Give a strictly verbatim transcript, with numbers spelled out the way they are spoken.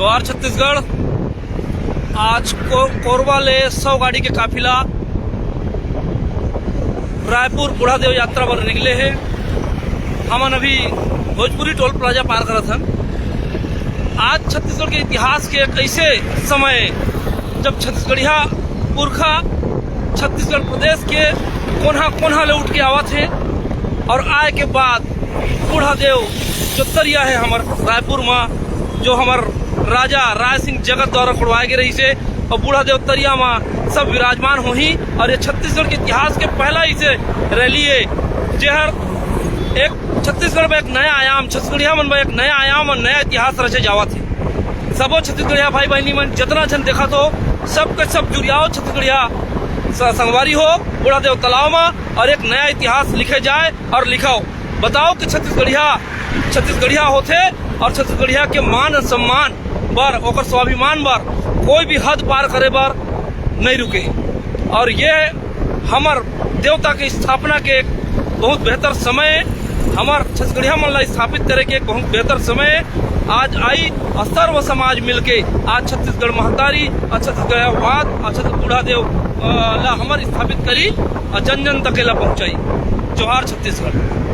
जोहार छत्तीसगढ़। आज को-, कोरबा ले सौ गाड़ी के काफिला रायपुर बूढ़ादेव यात्रा बर निकले हे। हमन अभी भोजपुरी टोल प्लाजा पार करत हन। आज छत्तीसगढ़ के इतिहास के एक ऐसे समय, जब छत्तीसगढ़िया पुरखा छत्तीसगढ़ प्रदेश के कोन्हा कोन्हा ले उठ के आवत हे और आए के बाद बूढ़ादेव जो तरिया हे हमर रायपुर मा, जो हमर राजा राय सिंह जगत द्वारा खोदवाए गे रहिसे और बूढ़ादेव तरिया मा सब विराजमान होही। और ये छत्तीसगढ़ के इतिहास के पहला ऐसे रैली हे, जेहर एक छत्तीसगढ़ में एक नया आयाम, छत्तीसगढ़िया मन में एक नया आयाम और नया इतिहास रचे जावत हे। सबो छत्तीसगढ़िया भाई बहनी मन, जितना झन देखत हो, सब के सब जुरियाओ छत्तीसगढ़िया स-, संगवारी हो, बूढ़ादेव तालाब मा, और एक नया इतिहास लिखे जाए और लिखाओ। बताओ कि छत्तीसगढ़िया छत्तीसगढ़िया होथे और छत्तीसगढ़िया के मान सम्मान बर, ओकर स्वाभिमान बर कोई भी हद पार करे बर नहीं रुके। और ये हमर देवता के स्थापना के एक बहुत बेहतर समय, हमर छत्तीसगढ़िया मन ला स्थापित करे के एक बहुत बेहतर समय। आज आई और सर्व समाज मिलके आज छत्तीसगढ़ महतारी और छत्तीसगढ़वाद और छत्तीस बूढ़ादेव, अ, ला हमर स्थापित करी और जन जन तक ला पहुंचाई। जोहार छत्तीसगढ़।